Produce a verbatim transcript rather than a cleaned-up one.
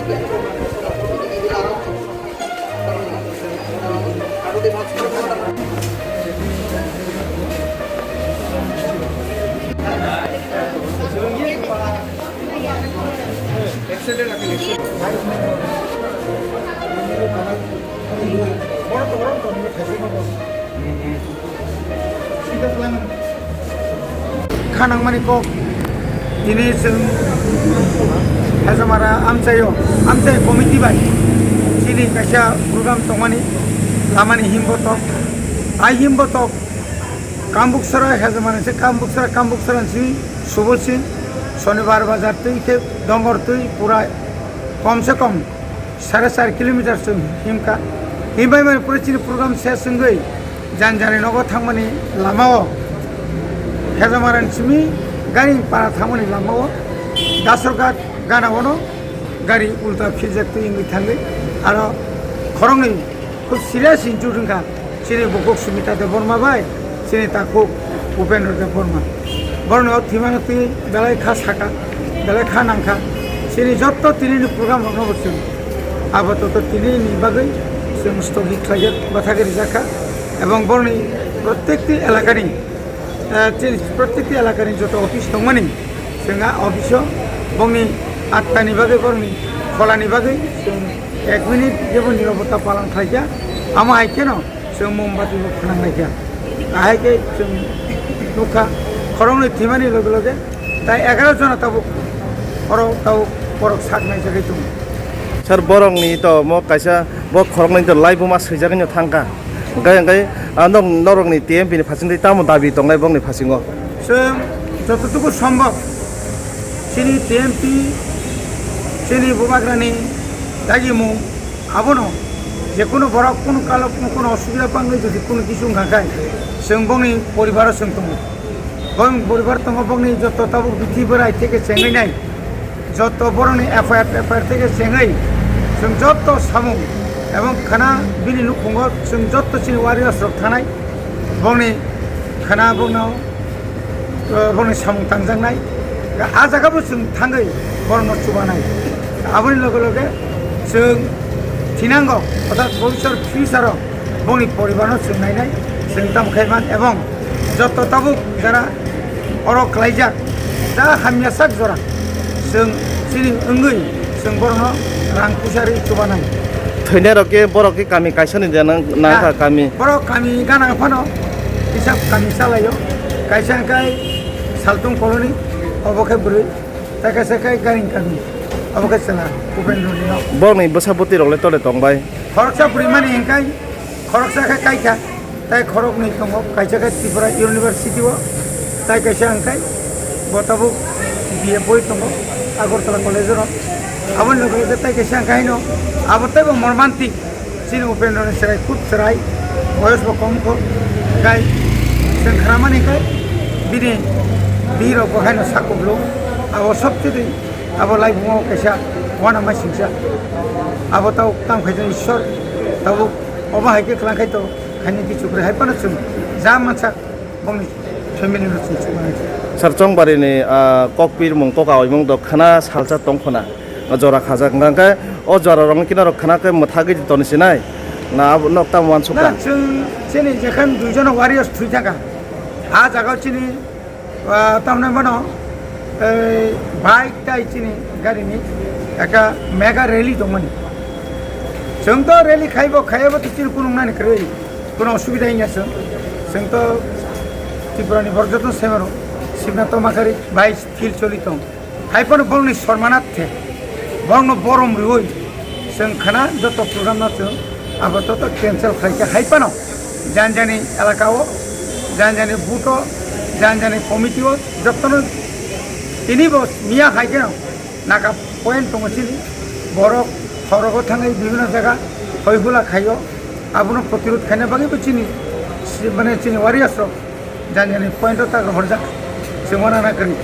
Kha nangmani kok tini chwng Hajamara amchaio, amchai committee bai chini kaisa program tongmani lamani himbotok. Ai himbotok Kambuksara Hajamara se Kambuksara, Kambuksara si Subol si Sonibar Bazar twi khe Dongor twi pura kom se kom sare char kilometer chwng himkha. Himbai mani pore chini program se chwngwi jani jani nogo thangmani lamao, Hejamarani simi gari para thangmani lamao, Dasorghat gana ono gari ulta philjak twi wngwi thangwi aro khoroknwi khub serious injured wngkha. Chini bukhuk Sumita Debbarma bai chini takhuk Upendra Debbarma. Borokni o thwimano twi belai kha saka, belai kha nangkha. Chini jotto tinini program rokno bo chwng abo toto tinini bagwi chwng stogit khlaijak, bathagwi rijakha. Ebong borokni prottekti elakani, eh, chini prottekti elakani joto office tongmani, chwng a office o bongni attani bagwi borokni kholani bagwi chwng ek minute jebo nirobota palan khlaikha. Amo hai kheno chwng mombati bo phwnang lai kha. Ahai khe chwng nukha, khoroknwi thwimani loge loge tai egaroh jona tabuk oro tabuk borok sak naijagwi tongo. Sir, borokni to mo kaisa bo khoroknwi to laibuma swijagwino thangkha. Hwnkhe, hwnkhe, ah, nok-, norokni T M P ni phasingtwi tamo dabi tongnai bongni phasingo? Chwng jototuku sombok chini T M P, chini bubagrani dagimung, abono je kunu borok kunu kalo kunu, kunu osubida bangwi jodi kunu kisu wngkha khe, chwng bongni poribaro chwng tongo. Bongni poribar tongo, bongni joto tabuk bithi bwrai theke chengwi nai, joto borokni F I R, F I R theke chengwi chwng joto samung ebong khana bini nukhungo chwng joto chini warriors rok thanai, bongni khana bongno, eh, bongni samung tangjaknai, a jaga bo chwng thangwi borokno chubanai. Aboni loge loge chwng thinango, orthat bhobishyot future o bongni poribarno chwng nainai, chwng tamo khai man, ebong joto tabuk jara oro klaijak, ja hamya sak jora chwng chini wngwi chwng borokno rang puisa ri chubanai. Thwinai rok khe borok khe kami kaisa ni de nang, nang kha kami. Borok kami gana phano hisab kami chalaio, kaisa hwnkhe Saltung colony, obo khe bwrwi, tei kaisa khe Garing kami, obo khe chwla Upendra ni nok. Borokni bwsa bwtwi rok le tole tong bai? Khoroksa bwrwi mani hwnkhe khoroksa khe kaikha. Tai khoroknwi tongo, kaisa khe Tripura University o, tai kaisa hwnkhe bo tabuk B A boi tongo Agartala College o. Aboni loge loge tai kaisa hwnkhe haino abo teibo mormantik chini Upendra ni chwrai, khub chwrai, boyos bo kom kho, tai chwng khnamani khe bini bihirok bo haino sakublu, abo sobchidi abo laibuma o kaisa uanama mai singcha, abo tabuk tamo khaijak Ishwar, tabuk omo hai khe kwlang khai to. Khaini kichukre hai phano chwng ja mansa bongni family no chwng chubanai. Sir, Chongbari ni, ah, kokpirmung, koka oimung do khana salsa tong khuna, jora khajak hwnkha khe o jora rok ni kinaro khana khe mwthagwi toni sinai na abo nok tamo uansukha? Na, chwng chini jekhan dui jona warriors thwi thangkha, a jaga o chini Ah, tamni mano, eh, bike tai chini gari ni ekta mega rally tongmani. Chwng to rally khaibo, khaibo to chini kunu nani kwrwi, kunu osubida wngya chwng. Chwng to Tripura ni borok joto semero, sibna toma kari bai fil choli tong. Hai phano borokni sormanathe, borokno borom rwui chwng khana joto program no chwng abo joto cancel khlai kha. Hai phano jani jani elaka o, jani jani booth o, jani jani committee o jotono tini bo miya hai kheno naka point tongo chini borok khorogo thangwi bibhinno jaga hoi hula khaio, abono protirod khaina bagwi bo chini si-, mane chini warriors rok jani jani point o tak horjak chwng wana na kwrwi.